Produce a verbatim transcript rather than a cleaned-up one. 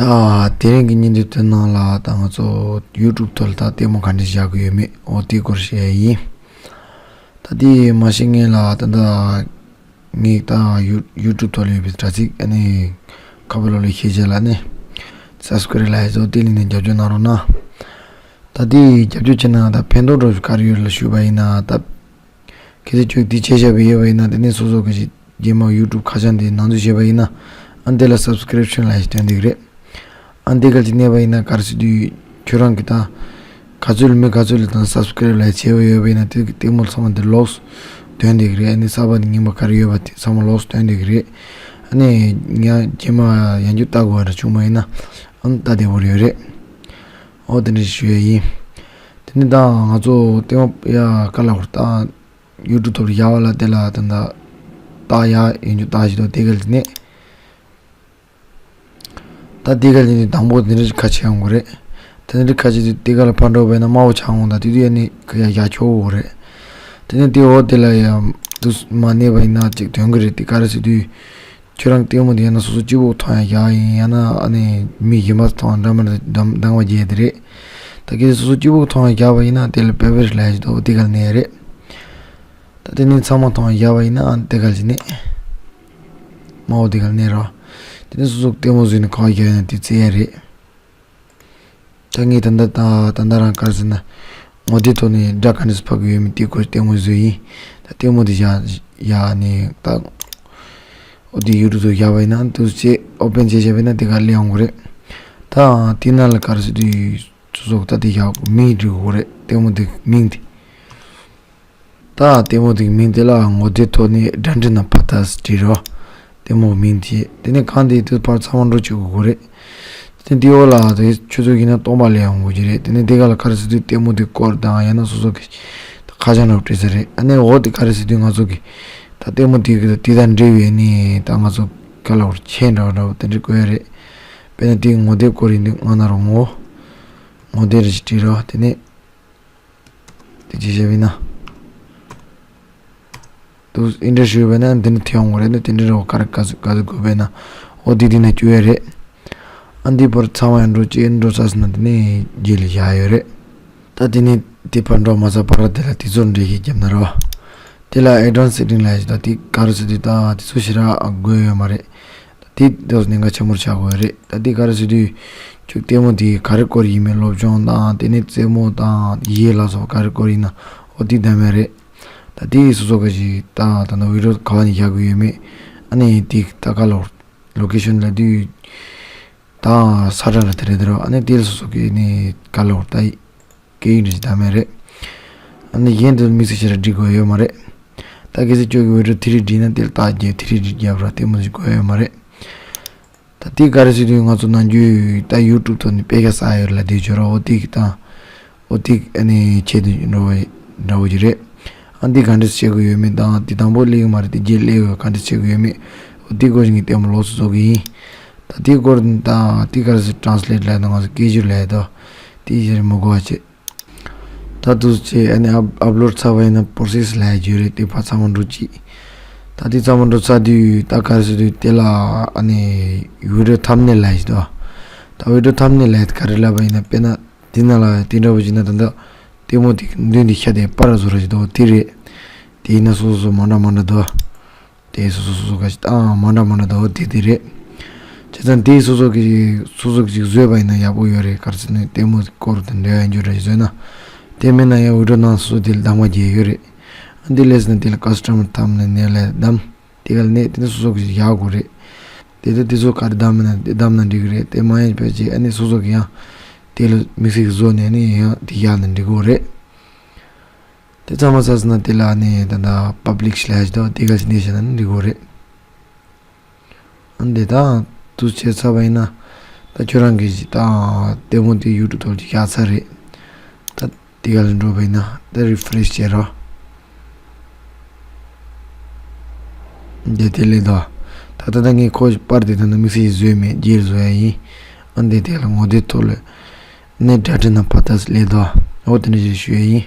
ཨ། དེ་རིང་གི་བརྙན་ཐུང་དེ་ནང་ལ་ད་ང་ཚོ་ཡུ་ཊུབ་ཐོག་ལ་ད་ལྟད་མོ་ག་འདྲ་བཞག་གི་ཡོད་མེད། འོ་དེའི་སྐོར་བཤད་ཡ་ཡིན། ད་དེ་མ་ཤེས་མཁན་ལ་ད་ལྟ་ངས་ད་ཡུ་ཡུ་ཊུབ་ཐོག་ལ་ཡོད་པའི་དྲ་ཚིགས་ཨ་ནི་ཁ་པར་ལོ་ལ་ཤེས་བྱ་ལ་ནི་སབ་སི་ཀ་རེབ་ལ་ཡ་ཚོ་དེ་ལ་ནི་རྒྱབ་སྐྱོར་གནང་རོགས་གནང་། ད་དེ་རྒྱབ་སྐྱོར་བྱས་ན་ད་ཕན་ཐོགས་འགྲོ་ག་རེ་ཡོད་ལ་ཞུས་པ་ཡིན་ན། ད་གལ་སྲིད་ཁྱོད་འདི་བྱས་བཞག་པའི་ཡོད་པ་ཡིན་ན། དེ་ནས་སོ་སོ་གི་རྗེས་མ་ཡུ་ཊུབ་ཁ་བྱང་འདི་ནང་འཛུལ་བྱས་པ་ཡིན་ན། ཨ་འདི་ལ་སབ་སི་ཀ་རིབ་ཤན་ལབ་ཡ་ཞིག་ཐོན་བསྡད་ཀྱི་རེད། ཨ་འདི་གལ་ཏེ་གནས་པ་ཡིན་ན་ག་རེ་ཟེར་དུས་ཁྱོད་རང་གི་ད་ག་ཚོད་ལ་མི་ག་ཚོད་ལ་ད་སབ་སི་ཀ་རིབ་ལབ་ཡ་བྱས་པ་ཡོད་པ་ཡིན་ན། དེ་གི་ལྟད་མོ་ཚང་མ་འདི་ལོགས་སུ་ཐོན་བསྡད་ཀྱི་རེད། ཨ་ནི་གསར་པ་འདི་རྙིང་པ་ག་རེ་ཡོད་པ་དེ་ཚང་མ་ལོགས་སུ་ཐོན་བསྡད་ཀྱི་རེད། ཨ་ནི་ཡང་རྗེས་མ་ཡང་བསྐྱར་ལྟ་དགོས་པ་འདྲ་བྱུང་བ་ཡིན་ན་ཨ་ནི་ལྟ་བདེ་པོ་ཡོད་རེད། ཨོ་དེ་འདྲ་ཞུ་ཡ་ཡིན། དེ་ནི་ད་ང་ཚོ་ལྟད་མོ་ཡ་ག་ལ་བར་ད་ཡུ་ཊུབ་ཐོག་ལ་ཡག་པ་ལ་དེ་ལ་ད་ད་ད་ཡག་ཡིན་རྒྱུ་ད་ཞིག་ཏུ་དེ་གལ་ཏེ་ནས། ད་དེ་གལ་ཏེ་ནས་དང་པོ་དེ་འདྲ་ཁ་ཕྱེ་ཡོང་གི་རེད། དེ་འདྲ་ཁ་ཕྱེ་དུས་དེ་ག་ལ་ཕར་འགྲོ་བས་ན་དམར་པོ་ཆགས་འོང་། ད་དེ་དུས་ཡ་ནི་ཡ་ཡག་ཆོག་གི་རེད། དེ་ནས་དེ་འོག་དེ་ལ་ཡ་དུས་མ་གནས་པ་ཡིན་ན་ཅིག་ཐོན་གི་རེད། དེ་ག་རེ་ཟེར་དུས། ཁྱོད་རང་ལྟད་མོ་དེ་ཡང་ན་སོ་སོ་གཅིག་པོ་མཐོང་ཡ་ཡག་ཡིན། ཡང་ན་ཨ་ནི་མི་གཞན་པ་མཐོང་ཡ་འདྲ་མི་འདྲ་འདང་བ་རྒྱག་དེ་རེད། ད་གལ་སྲིད་སོ་སོ་གཅིག་པོ་མཐོང་ཡ་རྒྱག་པ་ཡིན་ན་དེ་ལ་བེ་བེ་རི་ལབ་ཡ་ཞིག་འདུག་དེ་ག་ལ་གནས་ཡ་རེད། ད་དེ་ནས་ཚང་མ་མཐོང་ཡ་རྒྱག་པ་ཡིན་ན་ཨ་ནི་དེ་ག་ལ་ཞིག་གནས། མ་འོ་དེ་ག་ལ་གནས་རོགས། དེ་ནས་སོ་སོ་ལྟད་མོ་བཟོས་ནས་ག་པར་རྒྱག་ཡ་ན་དེ་བཙལ་ཡ་རེད། ད་ངས་ད་ལྟ་ད་ད་ལྟ་རང་ག་རེ་ཟེར་ན། ངོ་དེབ་ཐོག་ནས་སྒྲ་ག་འདྲས་ཕབ་ཀྱི་ཡོད་མེད་དེ་སྐོར་ལྟད་མོ་བཟོས་ཡིན། ད་ལྟད་མོ་དེ་བཞག་ཡ་ནས་ད། ཨོ་དེ་ཡུ་ཊུབ་ཐོག་བཞག་པ་ཡིན་ན་འདུག་སེ་ཨོ་པན་བྱས་བཞག་པ་ཡིན་ན་དེ་ག་སླེབས་ཡོང་གི་རེད། ད་དེ་ནང་ལ་ག་རེ་ཟེར་དུས་སོ་སོ་ད་དེ་བཞག་མིང་འབྲི་དགོས་རེད། ལྟད་མོ་དེ་མིང་དེ། ད་ལྟད་མོ་དེ་གི་མིང་དེ་ལ་ངོ་དེབ་ཐོག་ནས་དགྲ་འདྲེ་ན་ཕ་ཏ་སི་བྲིས་རོགས། ལྟད་མོ་མིང་དེ། དེ་ནས་གང་དེ་དུས་ཕར་ཚང་མ་འགྲོ་བཅུག་དགོས་རེད། དེ་ནས་དེའི་འོག་ལ་དེ་ཆུ་ཚོད་ཡིན་ན་སྟོང་པ་ལས་ཡང་འགོ་གི་རེད། དེ་ནས་དེ་ག་ལ་ག་རེ་ཟེར་དུས་ལྟད་མོ་དེ་སྐོར་དང་ཡང་ན་སོ་སོ་གི་ཁ་བྱང་ར་བྲིས་ས་རེད། ཨ་ནས་འོག་དེ་ག་རེ་ཟེར་དུས་ང་ཚོ་གི་ད་ལྟད་མོ་དེ་གི་དེ་དང་འབྲེལ་བའི་ནི་ད་ང་ཚོ་ག་ལ་བར་ཆས་འདྲ་བ་འདྲ་བ་དེ་འདྲ་བཀོད་ཡ་རེད། དཔེར་ན་དེ་ངོ་དེབ་སྐོར་ཡིན་དུས་ང་ན་རོ་ངོ་ངོ་དེབ་རེ་ཞིག་བྲིས་རོགས། དེ་ནས། དེ་ཅི་བྱས་པས་ན། དུ་ཨིན་ཊར་ཞུས་པས་ན་འདི་ནི་ཐེ་ཡོང་གི་རེད་ན། དེ་འདྲ་རེད་བ། ག་རེ་ག་ཚོད་ག་ཚོད་དགོས་པས་ན། ཨོ་དེ་དེ་ན་བཅུག་ཡ་རེད། ཨ་འདི་བར་ཚང་བ་ཡང་འགྲོ་ཅེས་འགྲོ་ས་སི་ན་དེ་ནས་རྗེས་ལ་བཞག་ཡོད་རེད། ད་དེ་ནས་དེ་བར་འགྲོ་མ་ཚར་བར་དེ་ལ་དེ་ཚོར་འདྲེ་ཞིག་བརྒྱབ་ན་རེད་བ། དེ་ལ་ཨེ་ཌི་ཝན་སི་སེ་ཊིང་ལ་ཡ་ཞིག་ད་དེ་ག་རེ་ཟེར་དུས་ད་དེ་ཚོ་ཞེ་དྲག་དགོས་ཡོད་མ་རེད། དེ་དེ་ནས་ག་ཆེན་མོར་ཆགས་དགོས་རེད། ད་དེ་ག་རེ་ཟེར་དུས་ཁྱོད་ལྟད་མོ་དེ་ག་རེ་སྐོར་ཡིན་མིན་སློབ་སྦྱོང་དང་དེ་ནས་རྩེད་མོ་དང་ཡས་ལ་སོགས་ག་རེ་སྐོར་ཡིན་ན་ཨོ་དེ་བདམས་ཡ་རེད། ད་དེ་སོ་སོ་ག་ཞིག་ད་ད་ནང་བི་ཌི་ཡོ་ག་བ་ནས་བཞག་དགོས་ཡོད་མེད། ཨ་ནི་དེ་ད་ག་ལོ་ལོ་ཀེ་ཤན་ལ་དུས་ད་ས་གྲངས་ལ་དེ་རེད་དེ་རོ། ཨ་ནི་དེ་སོ་སོ་གི་ནི་ག་ལོ་ད། སྐད་ཡིག་འདྲ་ཞིག་བདམས་ཡ་རེད། ཨ་ནི་གཞན་དུ་དམིགས་བསལ་ཞེ་དྲག་འབྲི་དགོས་ཡོད་མ་རེད། ད་གལ་སྲིད་ཁྱོད་ཀྱི་བི་ཌི་ཡོ་ཐི་རི་ཌི་ན་དེ་ལ་རྟགས་རྒྱབ། ཐི་རི་ཌི་རྒྱབ་ར་ལྟད་མོ་ཞིག་དགོས་ཡོད་མ་རེད། ད་དེ་ག་རེ་ཟེར་དུས་ང་ཚོ་ནམ་རྒྱུན་ད་ཡུ་ཊུབ་ཐོག་ནས་དཔེ་ཆ་བསགས་ཡོད་ལ་དེ་བྱོས་ར་ཨོ་ཏིག་དང་། ཨོ་ཏིག་ཨ་ནི་ཆེད་དུ་འགྲོ་བའི་འདྲ་བོ་ཞིག་རེད། ཨ་འདི་ག་འདྲས་བྱེད་དགོས་ཡོད་མེད་དང་དེ་དང་པོ་སླེབས་ཀྱི་མ་རེད། དེ་རྗེས་སླེབས་ཡོད་ག་འདྲས་བྱེད་དགོས་ཡོད་མེད། ཨོ་དེ་སྐོར་ཞིག་ངས་ལྟད་མོ་ལོགས་སུ་བཟོ་གི་ཡིན། ད་དེ་སྐོར་དང་དེ་ག་རེ་ཟེར་ཊ་རན་སི་ལེཊ་ལབ་དང་ང་ཚོ་སྐད་སྒྱུར་ལབ་ཡ་དོ། དེ་ཡི་རིང་མི་དགོས་པ་བྱེད། ད་དུ་བྱས་ཨ་ནི་ཨབ་ཨབ་ལོཌ་ཚར་བ་ཡིན་ན་པོ་རོ་སེ་སི་ལབ་ཡ་ཡོད་རེད། དེ་ཕར་ཚང་མ་འགྲོ་ཅིག་ད་དེ་ཚང་མ་འགྲོ་ཚར་དུས་ད་ག་རེ་ཟེར་དུས་དེ་ལ་ཨ་ནི་བི་ཌི་ཡོ་ཐམ་ནེལ་ལབ་ཡ་ཞིག་འདུག་ད་བི་ཌི་ཡོ་ཐམ་ནེལ་ལབ་ཡ་དེ་ག་རེ་ལབ་པ་ཡིན་ན་དཔེར་ན་དེ་ནང་ལ་དེ་འདྲ་བོ་ཞིག་ན་ད་ལྟ་ལྟད་མོ་དེ་མདུན་དེ་ཤར་ཏེ་པར་བཟོ་ར་ཞིག་འདུག་དེ་རེད། དེ་ཡིན་ན་སོ་སོ་སོ་མ་འདྲ་མ་འདྲ་འདུག་དེ་སོ་སོ་སོ་སོ་ག་ཞིག་ཨ་མ་འདྲ་མ་འདྲ་འདུག་དེ་དེ་རེད། བྱས་ཙང་དེ་སོ་སོ་གི་སོ་སོ་གི་ཞིག་བཟོས་པ་ཡིན་ན་ཡག་པོ་ཡོད་རེད། ག་རེ་ཟེར་ན་ལྟད་མོ་སྐོར་དང་འབྲེལ་བ་ཡོད་རེད་བཟོས་ན། དེ་མིན་ན་ཡང་བི་ཌི་ཡོ་ནང་སོ་སོ་དེ་ལ་གདམ་ག་རྒྱག་ཡོད་རེད། ཨ་འདི་ལས་ན་དེ་ལ་ཀ་སི་ཊམ་ཐམ་ནེལ་ལ་གདམ། དེ་ག་ལ་ནས་དེ་ནས་སོ་སོ་གི་ཞིག་ཡག་དགོས་རེད། དེ་ལྟར་དེ་ཚོ་ག་རེ་གདམ་ན་གདམ་ན་འགྲིག་གི་རེད། དེ་མ་ཡིན་པའི་ཅིག་ཨ་ནི་སོ་སོ་གི་ཡང་དེ་ལ་དམིགས་བསལ་གྱི་བཟོ་ནས་ནི་ཡང་དེ་ཡག་ན་འགྲིག་གི་རེད། དེ་ཚང་མ་ཚར་སོང་ན་དེ་ལ་ནི་ད་ལྟ་པབ་ལིཤ་ལབ་ཡ་ཞིག་འདུག་དེ་ག་ཞིག་ནས་བྱས་ན་ནི་འགྲིག་གི་རེད། ཨ་འདི་དང་དུ་བྱས་ཚར་བ་ཡིན་ན་ད་ཁྱོད་རང་གི་ད་ལྟད་མོ་དེ་ཡུ་ཊུབ་ཐོག་ཅིག་བཞག་ཚར་རེད། ད་དེ་ག་ལ་འགྲོ་བ་ཡིན་ན་ད་རི་ཕ་རེཤ་བྱས་རོགས། འདི་དེ་ལས་དོ། ད་ད་ལྟ་ངས་ཁོ་པར་དེ་ད་ནི་དམིགས་བསལ་གྱི་བཟོས་མེད། རྗེས་བཟོ་ཡ་ཡིན། ཨ་འདི་དེ་ལ་ངོ་དེབ་ཐོག་ལ་ནི་དགྲ་འདྲེ་ན་ཕ་ཏ་སི་ལས་དོ། འོ་དེ་འདྲ་ཞིག་ཞུ་ཡ་ཡིན།